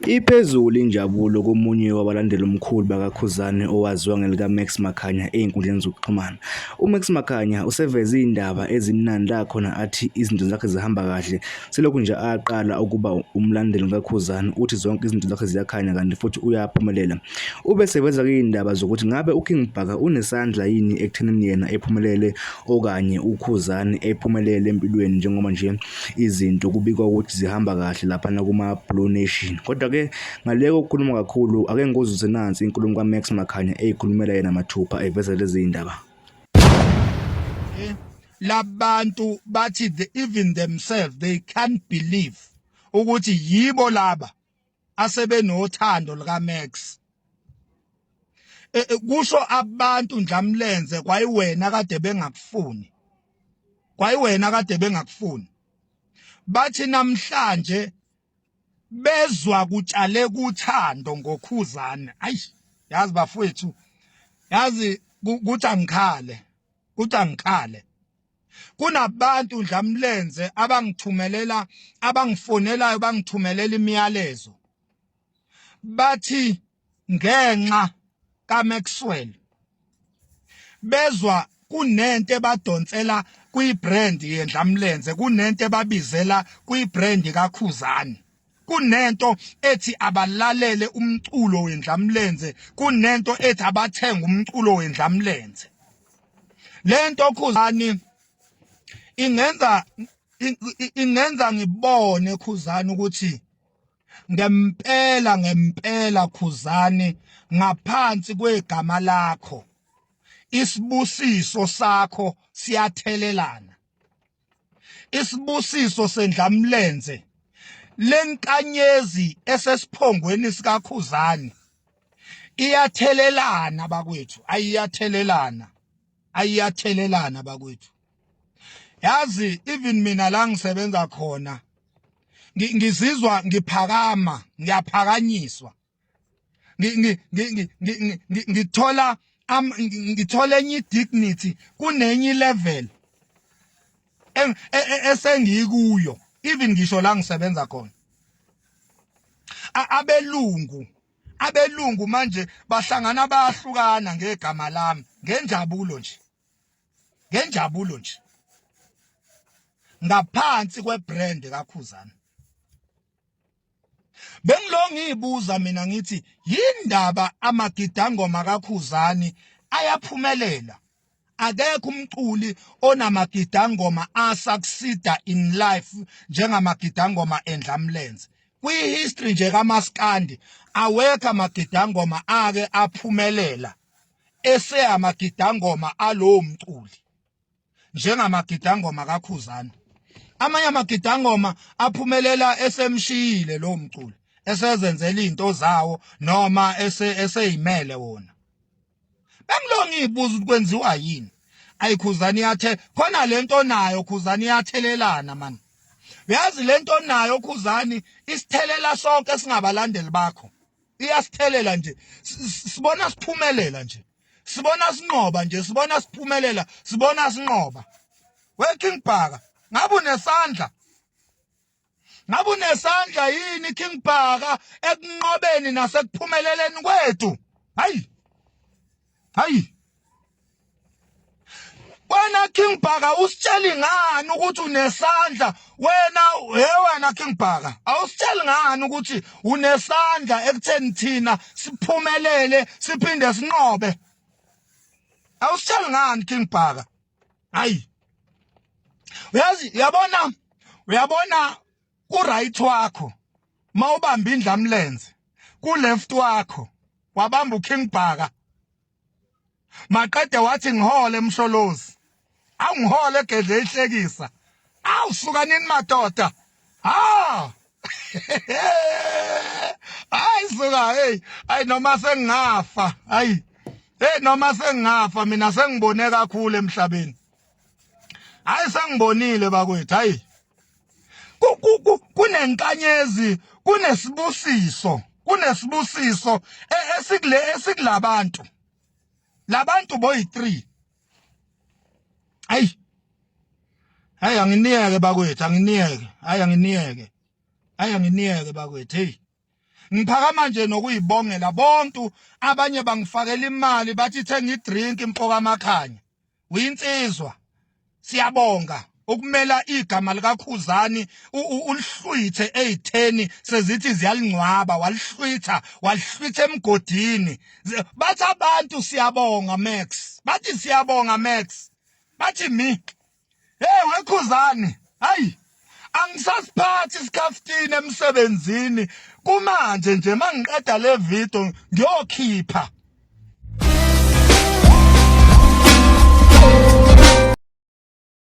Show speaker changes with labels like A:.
A: Iphezulu injabulo komunye wabalandeli omkhulu bakaKhuzani owaziwa ngelikaMax Makhanya ezinkundleni zokuxhumana. UMax Makhanya useveze izindaba ezimnandi la khona athi izinto zakhe zihamba kahle. Selokhu nje aqala ukuba umlandeli kaKhuzani uthi zonke izinto zakhe ziyakhanya kanti futhi uyaphumelela. Ube seveza izindaba zokuthi ngabe uKing Bhaka unesandla yini ekuthenini yena ephumelele okanye uKhuzani ephumelele empilweni njengoba nje izinto kubikwa ukuthi zihamba kahle laphana kuma-Blue Nation. Kodwa-ke ngale kokukhuluma kakhulu ake ngikuzwise nansi inkulumo kaMax Makhanya eyikhulumela yena mathupha eveza lezi zindaba.
B: Labantu bathi even themselves they can't believe ukuthi yibo laba asebenothando lika Max. Kusho abantu ndlamlenze kwayiwena kade bengakufuni, kwayiwena kade bengakufuni. Bathi namhlanje bezwa kutshale kuthando ngoKhuzane. Ayi, yazi bafowethu, yazi kuthi angikhale, kuthi angikhale. Kunabantu ndlamlenze abangithumelela, abangifonelayo, bangithumelela imiyalezo, bathi ngenxa kaMaxwell bezwa kunento ebadonsela kwibrand yendlamlenze, kunento ebabizela kwibrand kaKhuzani, kunento ethi abalalele umculo wendlamlenze, kunento ethi abathenga umculo wendlamlenze. Lento Khuzani ingenza ngibone Khuzani ukuthi ngempela ngempela Khuzani ngaphansi kwegama lakho isibusiso sakho siyathelelana, isibusiso sendlamlenze lenkanyezi esesiphongweni sikaKhuzani iyathelelana bakwethu, ayiyathelelana, ayiyathelelana bakwethu. Yazi even mina la ngisebenza khona ngizizwa ngiphakama, ngiyaphakanyiswa, ngithola ngithola enye dignity, kunenye level esengikuyo even ngisho la ngisebenza khona. Abelungu manje bahlangana bayahlukana ngegama lami ngenjabulo nje, ngenjabulo nje, ngaphansi kwebrand kaKhuzani. Bengilo ngiyibuza mina ngithi yindaba amagidangoma kaKhuzani ayaphumelela? Akekho umculi onamagidangoma asucceeda in life njengamagidangoma endlamlenze. Kwi-history nje kaMaskandi awekho amagidangoma ake aphumelela eseyamagidangoma alowo mculi njengamagidangoma kaKhuzani. Amanye amagidangoma aphumelela esemshiyile lowo mculi, esezenzela izinto zawo noma eseyimele wona. Bengilo ngiyibuza ukuthi kwenziwa yini. Ayikhuzani yathe khona lento nayo Khuzani iyathelelana man. Uyazi lento nayo Khuzani isithelela sonke singabalandeli bakho. Iyasithelela nje, sibona siphumelela nje, sibona sinqoba nje, sibona siphumelela, sibona sinqoba. We King Bhaka, ngabe unesandla, ngabe unesandla yini King Bhaka ekunqobeni nasekuphumeleleni kwethu? Hayi hayi, wena King Bhaka usitsheli ngani ukuthi unesandla wena? He wena King Bhaka, awusitsheli ngani ukuthi unesandla ekutheni thina siphumelele siphinde sinqobe? Awusitsheli ngani King Bhaka? Hayi, uyazi, uyabona, uyabona ku right wakho mawubamba indlamlenze, ku left wakho wabamba uKing Bhaka, maqede wathi ngihole Msholozi, awungihole gedle ihlekisa. Awusuka nini madoda? Ha, hayi suka, hey hayi, noma sengingafa, hayi hey, noma sengingafa mina sengibone kakhulu emhlabeni. Hayi, sengibonile bakwethu. Hayi, kunenkanyezi, kunesibusiso, kunesibusiso esikule esikulabantu, labantu boyi3. Hayi hayi, anginiyeke bakwethu, anginiyeke, hayi anginiyeke, hayi anginiyeke bakwethu. Hey. Ngiphakama nje nokuyibongela bontu abanye bangifakela imali bathi thenga idrink mfoka Makhanya. Uyinsizwa. Siyabonga ukumela igama likaKhuzani ulihlwithe ezitheni sezithi ziyalingcwaba walihlwitha walihlwitha emgodini. Bathi abantu siyabonga Max. Bathi siyabonga Max. Bathi mi Hey wekhuzani hayi angisasiphathi isikhaftini emsebenzini kumanje nje mangiqeda le video ngiyokhipha.